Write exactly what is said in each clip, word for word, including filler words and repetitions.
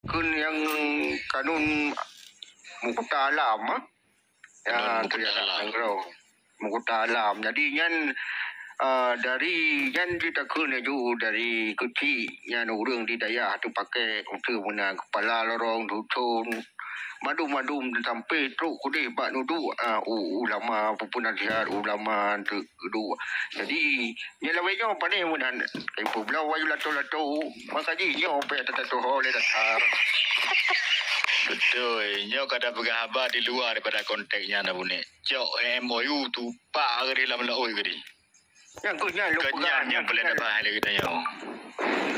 Kheun nyang kanun meukuta alam, ah. Ya, Kanun meukuta alam. Nanggroe. Meukuta alam. Jadi nyan, ah, dari nyan jitakheun laju dari keuchik nyan ureuëng di dayah teupaké untuk meunan kepala lorong dusun. Madum-madum sampai trok keudeh bak nuduek, ah, u-, ulama, peue-peue nasihat ulama tu. Keudua. Jadi, nyoe lawét nyoe pané meunan. Ipeubloe wayue lato-lato, maka jih nyoe payah teutuho lé dasar. Beutôi, nyoe ka tapeugah haba di luwa daripada konteks nyan, Abu Nek. Cok M O U tupak keudeh lam laôt keudeh. Nyang keuh nyan lôn peugah, nyang peulét tabah lé geutanyoe.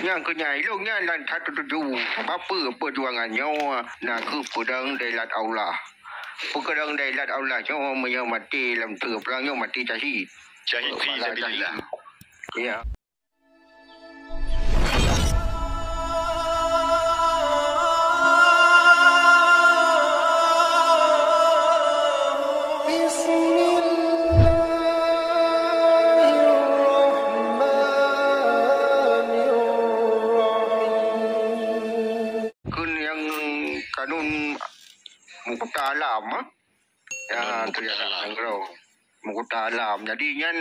Nyang keuh nyan, ilôn nyan lam satu tuju. Bapeue peujuangan nyoe na keuh peudong dailat Allah. Peudong dailat Allah nyoe meunyoe maté lam teue prang nyoe maté syahid. Syahid fi sabilillah. Ya. Bismillahirrahmanirrahim. Kheun nyang kanun meukuta alam, ah. Ya, Kanun meukuta alam. Nanggroe. Meukuta alam. Jadi nyan,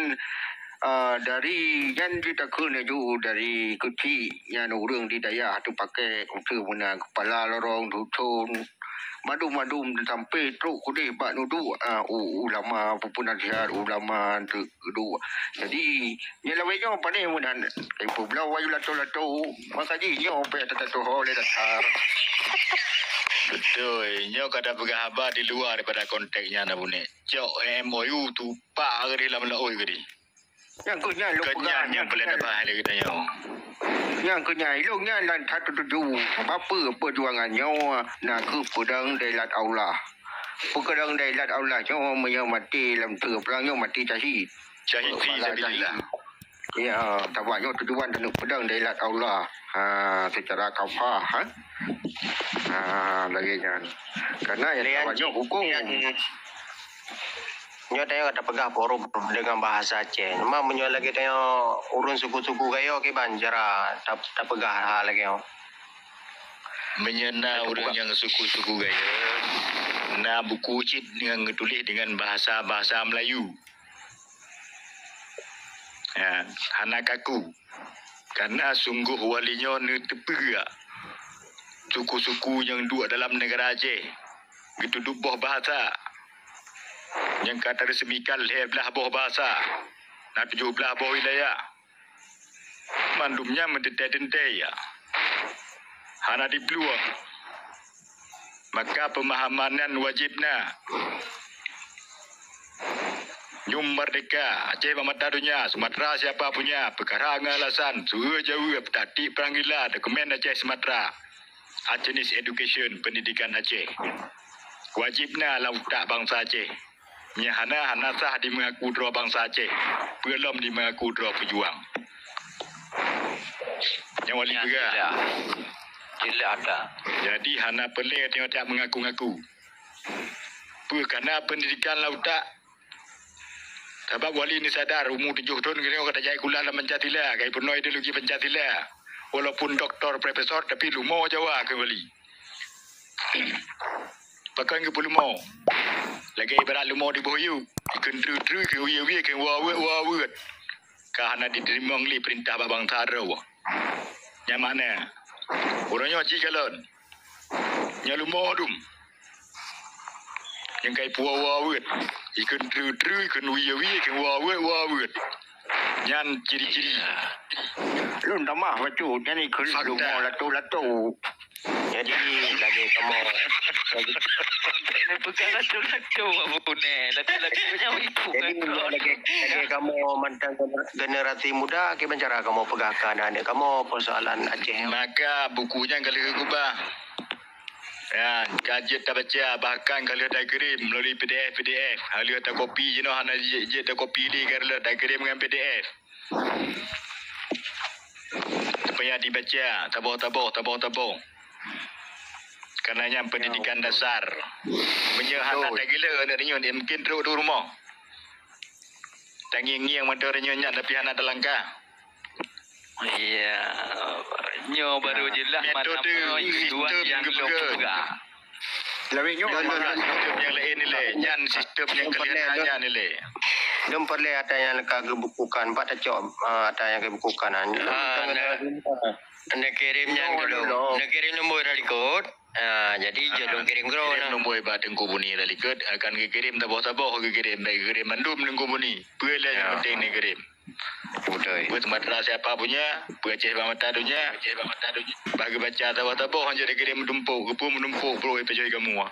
ah, dari nyan jitakheun laju dari keuchik nyan ureuëng di dayah teupaké untuk meunan kepala lorong dusun. Madum-madum sampai trok keudeh bak nuduek, ah, u-, ulama, peue-peue nasihat ulama tu. Keudua. Jadi, nyoe lawét nyoe pané meunan. Ipeubloe wayue lato-lato, maka jih nyoe payah teutuho lé dasar. Beutôi, nyoe ka tapeugah haba di luwa daripada konteks nyan, Abu Nek. Cok M O U tupak keudeh lam laôt keudeh. Nyang keuh nyan lôn peugah, nyang peulét tabah lé geutanyoe. Nyang keuh nyan, ilôn nyan lam satu tuju. Bapeue peujuangan nyoe na keuh peudong dailat Allah. Peudong dailat Allah nyoe meunyoe maté lam teue prang nyoe maté syahid. Syahid fi sabilillah. Ya, sabab nyoe tujuan taneuk peudong dailat Allah. Ha, secara kafah, ha. Ha, lagée nyan. Karena nyang sabab nyoe huköm. Nyoe tanyoe ka tapeugah forum deungon bahasa Aceh. Cuma meunyoe lagée tanyoe ureuëng suku-suku Gayo kiban cara tap-, tapeugah hal lagée nyoe. Meunyoe na ureuëng nyang suku-suku Gayo, na buku cit nyang geutuléh deungon bahasa-bahasa Meulayu. Ya, hana kaku. Karena sunggoh wali nyoe neuteupeue suku-suku nyang duek dalam neugara Aceh geutudub boh bahasa. Nyang ka tareuseumikan lhée blaih boh bahasa, na tujoh blaih boh wilayah. Mandum nyan meuteuntée-teuntée ya. Hana diplueng. Maka peumahaman nyan wajéb na. Nyum merdeka, Aceh bak mata donya, Sumatera siapa punya, peukara ngon alasan, sueu jaweueb, taktik pranggila, dokumen Aceh Sumatera, Acehese Education, pendidikan Aceh. Wajéb na lam utak bansa Aceh. Nyang hana, hana sah dimeungaku droe bansa Aceh, peue lom dimeungaku droe peujuang. Nyang wali peugah. Jelas. Jelas dah. Jadi hana peureulée tanyoe tak meungaku-ngaku. Peue kana pendidikan lam utak? Sabab wali ni sadar umu tujoh thon keunoe ka tajak sikula lam Pancasila, ka ipeurunoe ideologi Pancasila. Walaupun doktor, profesor, tapi lumo Jawa keu wali. Pakon geupeu lumo? Lagée ibarat lumo di boh yub, ikheun treue-treue, ikheun wie-wie, ikheun woe weuet, woe weuet. Ka hana jiteurimong lé peurintah bak bansa droe. Nyan makna, uroe nyoe ci kalon. Nyoe lumo dum. Nyang kai puwoe woe weuet. Ikheun treue-treue, ikheun wie-wie, ikheun woe weuet, woe weuet. Nyan ciri-ciri. Lôn tamah bacut, nyan ikheun lumo lato-lato. Jadi, lagée kamoe, lagée peugah lato-lato, Abu Neh. Lato-lato nyan ibu. Jadi, lagée, lagée kamoe mantong gener-, generasi muda, kiban cara kamoe peugah keu aneuk-aneuk kamoe persoalan Aceh? Maka buku nyan ka lheueh geukeubah. Ya, ka jeuet tabaca, bahkan ka lheueh takirém melalui P D F, P D F. Ka lheueh takopi jinoe hana jeuet, jeuet takopi lé, ka lheueh takirém ngon P D F. Supaya dibaca, taboh-taboh, taboh-taboh. Karena nyan pendidikan dasar. Meunyoe hana tagila aneuk tanyoe, mungkin trok di rumoh. Tangieng-ngieng mantong tanyoe nyan, tapi hana talangkah. Ya, nyoe baru jeulaih mana-mana tuan nyang lôn peugah. Lawét nyoe, sistem nyang laén nilai. Nyan sistem nyang keulian nyan nilai. Lôn peureulée ata nyang ka geubukukan, pat tacok, ah, ata nyang geubukukan nyan. Ah, na, na kirim nyan keu lôn. Na kirim nombor dari likot. Ah, jadi jeuet lôn kirim keudroe na. Nombor bak Teungku Buni dari likot, akan geukirim saboh-saboh geukirim, baik geukirim mandum Teungku Buni. Peue lé nyang penting ni kirim. Beutôi. Buet Sumatera siapa punya, buet Aceh bak mata dunia, Aceh bak mata dunia. Bah geubaca saboh-saboh hanjeuet dikirim meutumpôk, geupeu meutumpôk brok ipajoh kamoe.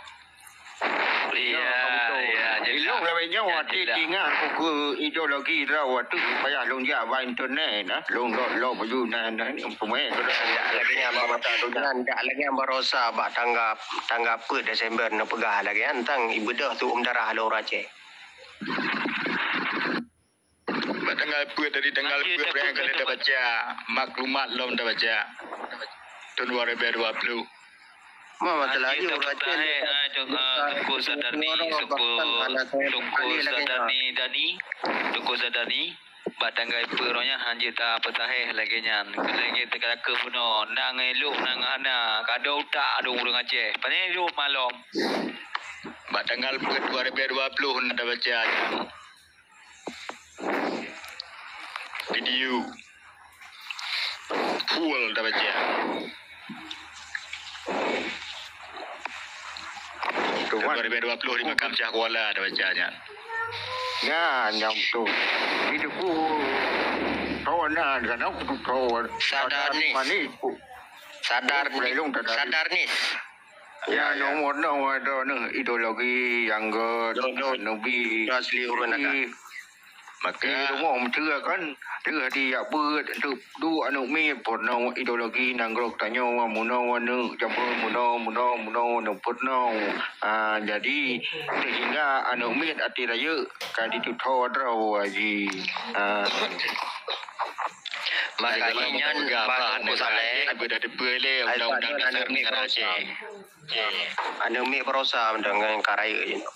Iya, iya, jadi ilong lawét nyoe, ya, até jelas. Ingat ku keu ideologi droe tu payah lôn jak bak internet, nah. Lôn dok lok baju nan, nan, pemain tu dah. Ndak lagèe nyan, bak mata dunia. Ndak lagèe nyan barosa bak tangga, tangga peuet Desember neupeugah lagèe nyan, tang ibeudôh tu um darah lôn Aceh. Bak tanggal peuet, dari tanggal peuet nyang ka lheueh tabaca, maklumat lom tabaca. Tahun dua ribu dua puluh. Ma masalah. Hanjeuet tapeusahe, ah, Teungku Sadarni, Teungku, Teungku Sadarni Dani, Teungku Sadarni, bak tanggal peuet nyan hanjeuet tapeusahe lagèe nyan. Lagèe teuka-teuka bunoe, nang elok, nang hana, ka ada utak dong ureueng Aceh. Pane elok malom. Bak tanggal peuet dua ribu dua puluh na tabaca nyan. Video full tabaca. Tuan. Dua ribu dua puluh di Makam Syah Kuala tabaca nyan. Nyan, nyan beutôi. Di deku kawan na, kadang kutu kawan. Sadar ni. Manis. Sadar ni. Sadar ni. Ya, ya. Nomor enam ada ni ideologi nyang gèt, Nabi. Asli ureueng adat. Maka di rumoh meuteue kan, teue di yak beuet, tu, tu aneuk miet peurunoe ideologi nanggroe tanyoe, munoe aneuk jameun, munoe, munoe, munoe aneuk peurunoe. Ah, jadi sehingga aneuk miet até rayeuk ka ditutoe droe ji. Ah. Makanya nyan bah Teungku Saleh. Undang-undang dasar negara Aceh. Aneuk miet barosa deungon ka rayeuk jinoe.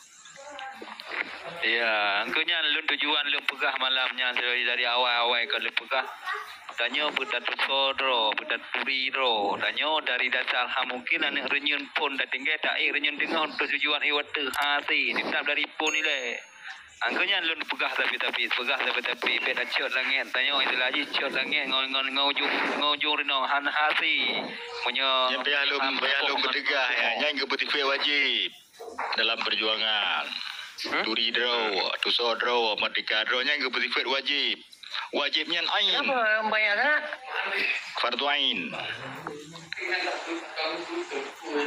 Ya, engkau nyan lôn tujuan lôn peugah malam nyan dari, dari awai-awai ka lôn peugah. Tanyoe beutatusoe droe, beutaturi droe. Tanyoe dari dasar ha mungkin aneuk reunyeun phon tatinggai taék reunyeun teungoh untuk tujuan iwat teuh hase, tetap dari phon ilée. Angkeu nyan lôn peugah tapi-tapi, peugah tapi-tapi, bèk tacot langét. Tanyoe istilah jih cot langét ngon, ngon, ngon ujong, ngon ujong reunoe han hase. Meunyoe nyan payah lôn, payah lôn beuteugah, ya, nyan geupeusifat wajéb dalam peujuangan. Turi droe, tusoe droe, merdeka droe, nyan geupeusifat wajéb. Wajéb nyan ain. Kenapa banyak sangat? Fardu ain.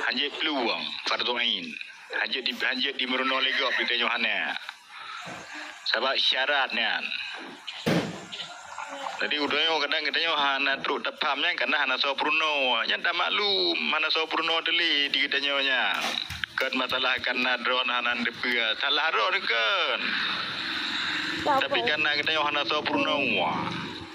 Hanjeuet peuluang, fardu ain. Hanjeuet di, hanjeuet dimeurunoe lé gob di tanyoe hana. Sabab syarat nyan. Jadi, uroe nyoe kadang geutanyoe hana trok tapham nyan karena hana soe peurunoe. Nyan tamaklum, hana soe peurunoe teuh lé di geutanyoe nyan. Kon masalah karena droe hana teupeue, salah droe kon. Tapi karena geutanyoe hana soe peurunoe.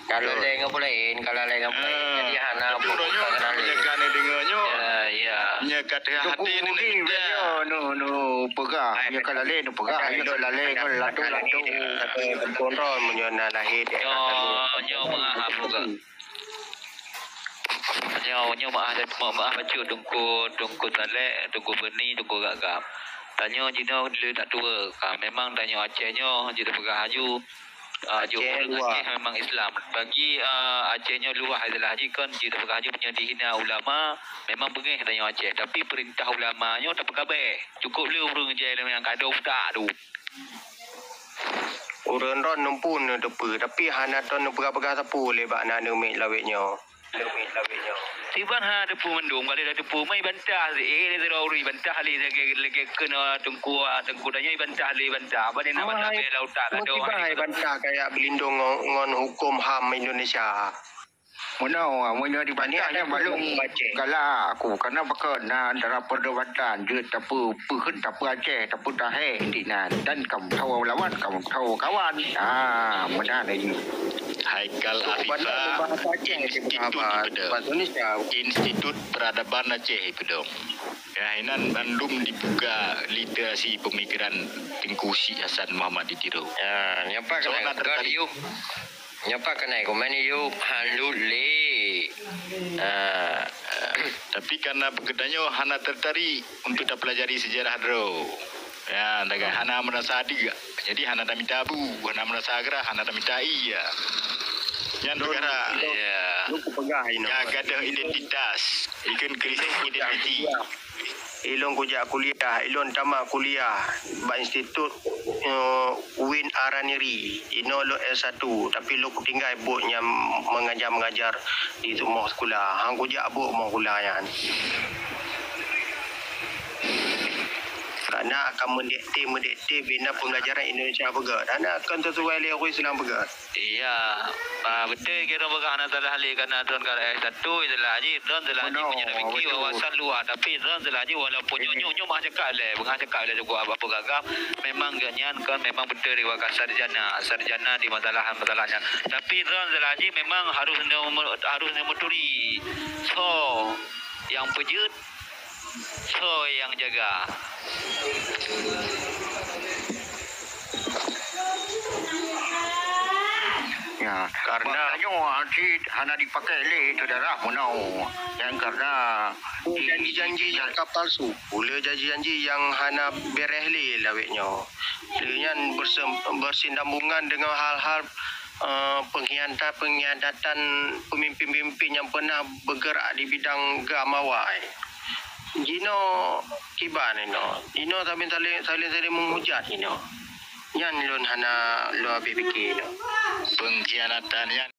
Kalau laén ngon peulaén, kalau laén ngon peulaén. Jadi hana tapi uroe nyoe, meunyo ka neudeungoe nyoe, ya, ya. Meunyo ka teuhah até neudeungoe, nu, nu peugah, meunyo ka lalé nu peugah, meunyo ka lalé ngon latu-latu. Tapi kontrol meunyo na lahé dek. Nyoe, nyoe meuah peugah. Nyoe, nyoe meuah, meuah bacut Teungku, Teungku Saleh, Teungku Beni, Teungku Gagam. Tanyoe jinoe le tak tua. Ka memang tanyoe Aceh nyoe jeuet peugah aju. Ah, Aceh luwah. Aceh memang Islam. Bagi, ah, Aceh nyoe luwah adalah jih kon, jeuet peugah jih meunyoe dihina ulama, memang beungéh tanyoe Aceh. Tapi peurintah ulama nyoe tapeugabéh. Cukup le ureueng jai nyang ka ada utak tu. Ureueng droe neupun neuteupeue, tapi hana droe neupeugah-peugah sapeue lé bak na aneuk miet lawét nyoe. Tiban hana teupeu mandum, ka lheueh teupeu, mai bantah, eh, lé sidroe ureueng bantah lé lagèe, lagèe kheun, ah, teungku, ah, teungku tanyoe bantah lé bantah. Bani na bantah bela utak ka dong. Tiban hai bantah kaya beulindong ngon, ngon huköm ham Indonesia. Meunoe, meunyoe dibantah nyan balum galak aku, karena pakon na antara perdebatan jeuet tapeu, peukheun tapeu Aceh, tapeu Tahe di nan, dan kamoe tahu lawan, kamoe tahu kawan. Ah, meunan lagèe. Haikal Arifah, Institut Ipeudong. Institut Peradaban Aceh Ipeudong. Ya, inan mandum dibuka literasi pemikiran Teungku Syik Hasan Muhammad di Tiro. Ya, nyapa kena tertarik. Nyoe pat keunan kumén yub han lut lé. Ah. Tapi karena geutanyoe hana tertarik untuk tapelajari sejarah droe. Ya, tagai hana merasa adeuk. Jadi hana tamita bu, hana merasa grah, hana tamita ié. Nyan peukara. Ya. Lôn kupeugah inoe. Ka gadoh identitas, ikheun krisis identiti. Ilôn kujak kuliah, ilôn tamat kuliah bak institut, eh, Win Araniri. Inoe lôn S satu, tapi lôn kutinggai buet nyang mengajar-mengajar di rumoh sikula. Han kujak buet rumoh sikula nyan. Karena akan mendikte-mendikte bina pelajaran Indonesia peugah. Karena akan sesuai lé ureueng Islam peugah. Iya, ah, beutôi keu droe peugah hana salah lé, karena droe ka S satu, istilah jih droe istilah jih meunyoe betul. Wawasan luas, tapi droe istilah jih walaupun nyoe, nyoe, nyoe mah cakap lé, beungah cakap lé, cukup apa gagah, memang geuh nyan kan memang beutôi riwayat sarjana, sarjana di masalah-masalah nyan. Tapi droe istilah jih memang harus neu-, harus neumeuturi soe nyang peujeuet, soe nyang jaga. Ya, karena nyoe cit hana dipakai lé saudara meunoe. Yang karena janji-janji nyang ka palsu. Pula janji-janji nyang hana bereh lé lawét nyoe. Lé nyan bersem-, bersinambungan dengan hal-hal, eh, pengkhianat-, pengkhianatan pemimpin-pemimpin yang pernah bergerak di bidang keamawan. Jinoe kiban inoe. Inoe saling, saling, saling, saling menghujat inoe. Nyan lôn hana lôn habéh pikir inoe. Pengkhianatan nyan.